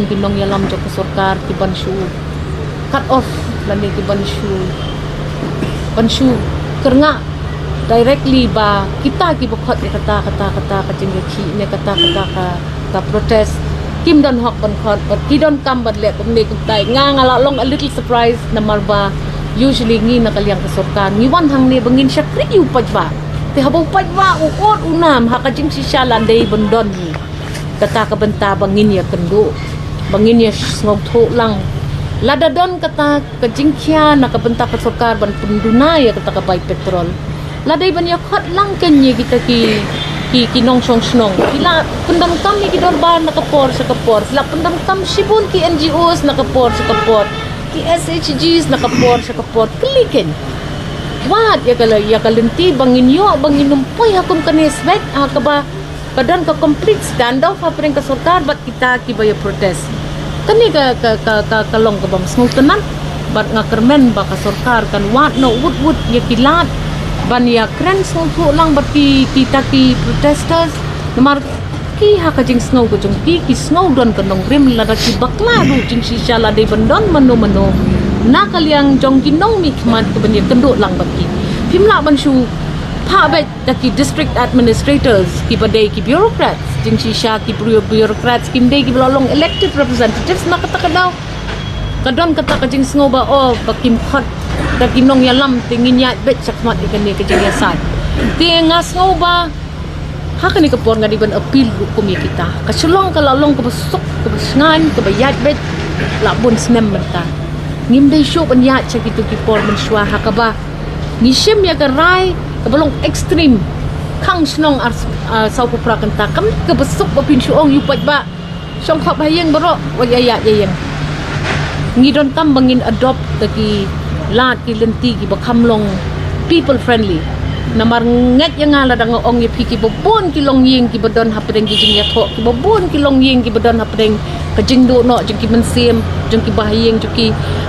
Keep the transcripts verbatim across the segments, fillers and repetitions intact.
Ki nongïalam jong ka sorkar ki ban shu cut off lane ki ban shu ban shu kyrngah directly ba kita kiba khot ïa kata kata kata ka jingïakhih ne kata kata ka ka protest kim don hok ban khot, but ki donkam ban leh kumne kumtai. Nga nga la long a little surprised namar ba usually ngi na ka liang ka sorkar ngi wan hangne ba ngin shakri ïa u paidbah. Te haba u paidbah u ot u nam ha ka jingshisha la dei ban don hi kata ka bynta ba ngin ïakynduh ba ngin ïasngewthuh lang. Lada don kata ka jingkhia na ka bynta ka sorkar ban pynduna ïa kata ka bai petrol, la dei ban ïakhot lang kein ïa kita ki ki ki nongshong shnong. Ki la pyndonkam ïa ki dorbar na ka por sha ka por, ki la pyndonkam shibun ki N G Os na ka por sha ka por, ki S H Gs na ka por sha ka por. Kylli kein, wat ïa ka la ïa ka lynti ba ngin ïoh ba ngin ym poi ha kum kane sbek ha kaba ka don ka complete standoff hapdeng ka sorkar bad kita kiba ïa protest. Kane ka ka ka ka, ka long kaba ym sngewtynnat bad nga kyrmen ba ka sorkar kan wad noh wut wut ïa ki lad ban ïakren sngewthuh lang bad ki kita ki protesters. Namar ki ha ka jingsngew ka jong ki ki sngew don ka nongrim, lada ki bakla ruh jingshisha la dei ban don mano mano na ka liang jong ki nongmihkhmat ka ban ïakynduh lang bad ki. Phim lah ban shu phah beit da ki district administrators kiba dei ki bureaucrats. Jingshisha ki bureau- bureaucrats kim dei kiba la long elected representatives. Na kata ka daw ka don kata ka jingsngew ba, oh, ba kim khot da ki nongïalam te ngin ïaid beit shakhmat ïa kane ka jingïasaid. Te nga sngew ba ha kane ka por nga dei ban appeal ruh kum ïa kita. Ka Shillong ka la long kaba suk, kaba shngaiñ, kaba ïaid beit la bun snem mynta. Ngim dei shuh ban ïaid sha kito ki por mynshuwa ha kaba ngi shim ïa ka rai kaba long extreme. Khang shnong ar, ah, saw phew phra kynta, kam kaba suk ba phin shu ong ïa u paidbah shong khop ha ïing baroh, wat ïa ïaid ïa ïing. Ngi donkam ba ngin adopt da ki lad ki lynti kiba kham long people friendly. Namar ngeit ïa nga lada nga ong ïa phi, kiba bun ki longïing kiba don hapdeng ki jingïathoh, kiba bun ki longïing kiba don hapdeng ka jingduh noh jong ki mynsiem jong ki bahaïing jong ki.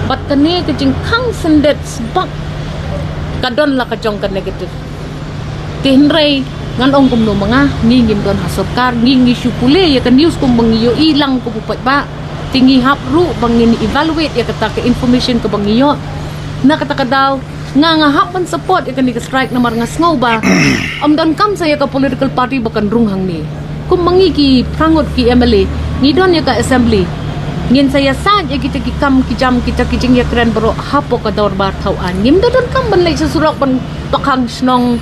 Bad kane ka jingkhang syndet sbak ka don la ka jong ka negative. Te hynrei ngan ong kumno ma nga, ngi ngim don ha sorkar, ngi ngi shu pule ïa ka news kumba ngi ïohi lang kum u paidbah. Te ngi hap ruh ba ngin evaluate ïa kata ka information kaba ngi ïoh. Na kata ka daw nga nga hap ban support ïa kane ka strike namar nga sngew ba ym donkam sa ïa ka political party ba kan rung hangne. Kumba ngi ki phra ngut ki M L A ngi don ïa ka assembly, ngin sa ïasaid ïa kita ki kam ki jam, kita ki jingïakren baroh hapoh ka dorbar thaw aiñ. Ngim da donkam ban leit sha surok ban pakhang shnong